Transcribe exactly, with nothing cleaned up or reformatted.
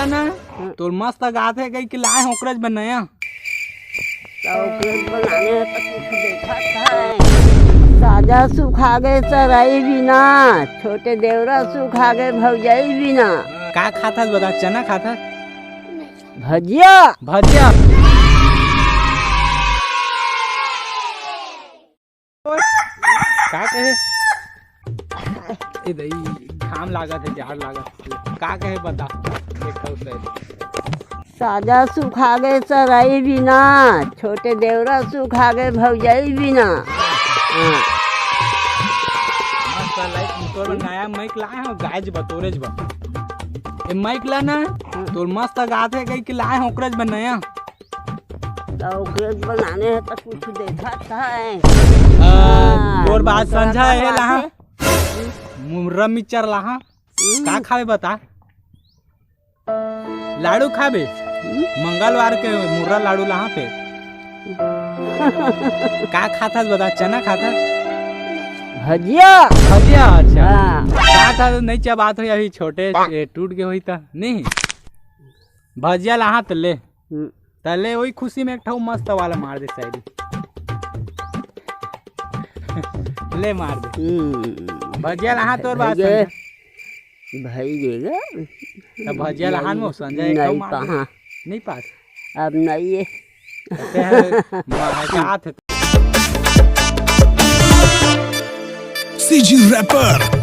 ना, तोर मस्त गाथे कहि के लाए हँव ओकरेच बर नया। त ओकरेच बनाने हे त कुछ देखत हे। साजा सुखा गे सरई बिना, छोटे देवरा सुखा गे भौजई बिना। का खाथस बता, चना खाथस? भजिया। भजिया। का कहे? ए दई, घाम लागत हे, जाड़ लागत हे। का कहे बता? एक तो से। साजा सुखा गे सरई बिना, छोटे देवरा सुखा गे भौजई बिना। हाँ। मस्त लाइक, तोर बर नया माइक लाए हँव, गाएच बर, तोरेच बर। ए माइक ला ना, तोर मस्त गाथे कहि के लाए हँव, ओकरेच बर नया। त ओकरेच बनाने हे त कुछ देखत हे। अ, हाँ, तोर बात समझा हे लाहा। मुर्रा मिक्चर लाहा। हम्म। का खाबे बता? लाडू खाबे? हम्म। मंगलवार के मुर्रा लाडू लाहा फेर। का खाथस बता? चना खाथस? भजिया। भजिया, अच्छा। हाँ। का था, नहीं चबात होही, अभी छोटे, ए, टूट गे होही त, नहीं? भजिया लाहा त ले। हम्म। त ले, ओही खुशी में एक ठो मस्त वाला मार दे शायरी। ले मार दे। हम्म। भजिया लाहा तोर बात भैया, समझा। भई गे गा। त भजिया लाहा में संजय एक ठो नहीं मार दे। पहा। नहीं पास। अब नहीं है। कहते हैं, महकात है। CG rapper.